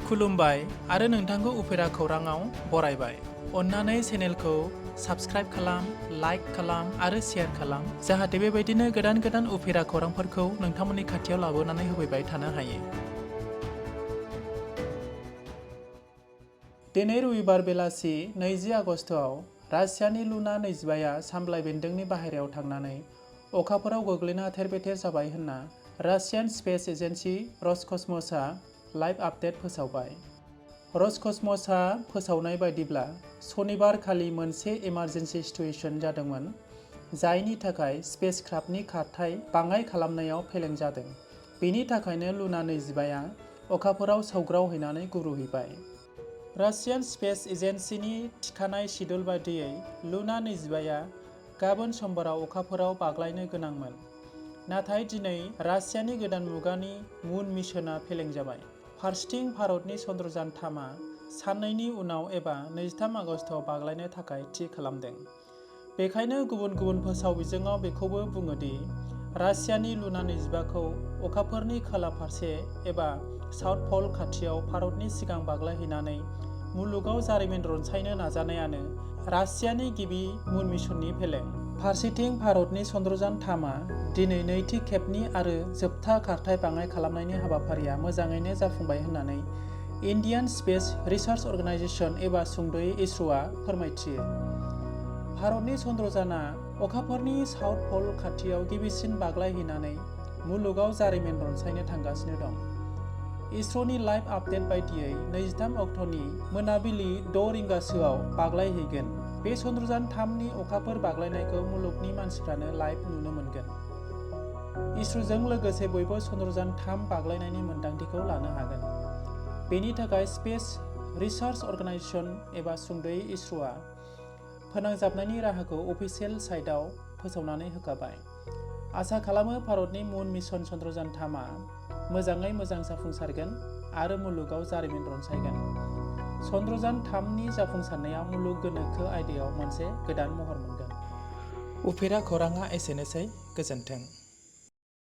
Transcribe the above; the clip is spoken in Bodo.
खुलुमबाय आरो नोंथांखौ उफेरा खौराङाव बरायबाय। अन्नानै चेनेलखौ साबस्क्राइब खालाम, लाइक खालाम आरो शेयार खालाम जाहाथे बेबायदिनो गोदान उफेरा खौरांफोरखौ नोंथांमोननि खाथियाव लाबोनानै होफैबाय थानो हायो। दिनै रबिबार बेलासि 20 आगस्तआव रासियानि लुना 25आ सामलाय बेन्दोंनि बाहेरायाव थांनानै अखाफोराव गोग्लैना थेर-बेथेर जाबाय होनना रासियान स्पेस एजेन्सि रसकसमसआ लाइभ आपडेट फोसावबाय। रसकसमसआ फोसावनाय बायदिब्ला सनिबार खालि मोनसे इमारजेन्सि सिचुएशन जादोंमोन, जायनि थाखाय स्पेसक्राफ्टनि खारथाइ बाङाइ खालामनायाव फेलें जादों। बेनि थाखायनो लुना 25आ अखाफोराव सौग्रावहैनानै गुब्रुहैबाय। रासियान स्पेस एजेन्सिनि थिखानाय शिड्युल बायदियै लुना 25आ गाबोन समबाराव अखाफोराव बाग्लायनो गोनांमोन। नाथाय दिनै रासियानि गोदान मुगानि मुन मिशनआ फेलें जाबाय। फारसेथिं भारतनि चन्द्रयान-3आ साननैनि उनाव एबा 23 आगस्तआव बाग्लायनो थाखाय थि खालामदों। बेखायनो गुबुन फोसाव बिजोङाव बेखौबो बुङो दि रासियानि लुना 25खौ अखाफोरनि खोला फारसे एबा साउथ पल खाथियाव भारतनि सिगां बाग्लायहैनानै मुलुगाव जारिमिन रनसायनो नाजानायानो रासियानि गिबि मुन मिशननि फेलें। फारसेथिं भारतनि चन्द्रयान-3आ दिनै नैथि खेबनि आरो जोबथा खारथाइ बाङाइ खालामनायनि हाबाफारिया मोजाङैनो जाफुंबाय होननानै इन्डियान स्पेस रिसार्च अर्गेनाइजेशन एबा सुंद'यै ISROआ फोरमायथियो। भारतनि चन्द्रयानआ अखाफोरनि साउथ पल खाथियाव गिबिसिन बाग्लायहैनानै मुलुगाव जारिमिन रनसायनो थांगासिनो दं। ISROनि लाइभ आपडेट बायदियै 23 अक्ट'नि मोनाबिलि 6 रिंगासोआव बाग्लायहैगोन। बे चन्द्रयान-3नि अखाफोर बाग्लायनायखौ मुलुगनि मानसिफ्रानो लाइभ नुनो मोनगोन। ISROजों लोगोसे बयबो चन्द्रयान-3 बाग्लायनायनि मोन्दांथिखौ लानो हागोन। बेनि थाखाय स्पेस रिसार्च अर्गेनाइजेशन एबा सुंद'यै ISROआ फोनांजाबनायनि राहाखौ अफिसियेल साइटआव फोसावनानै होखाबाय। आसा खालामो भारतनि मुन मिशन चन्द्रयान-3आ मोजाङै मोजां जाफुंसारगोन आरो मुलुगाव जारिमिन रनसायगोन। चन्द्रयान-3नि जाफुंसारनाया मुलुग गोनोखो आयदायाव मोनसे गोदान महर मोनगोन। उफेरा खौराङा एसेनोसै, गोजोन्थों।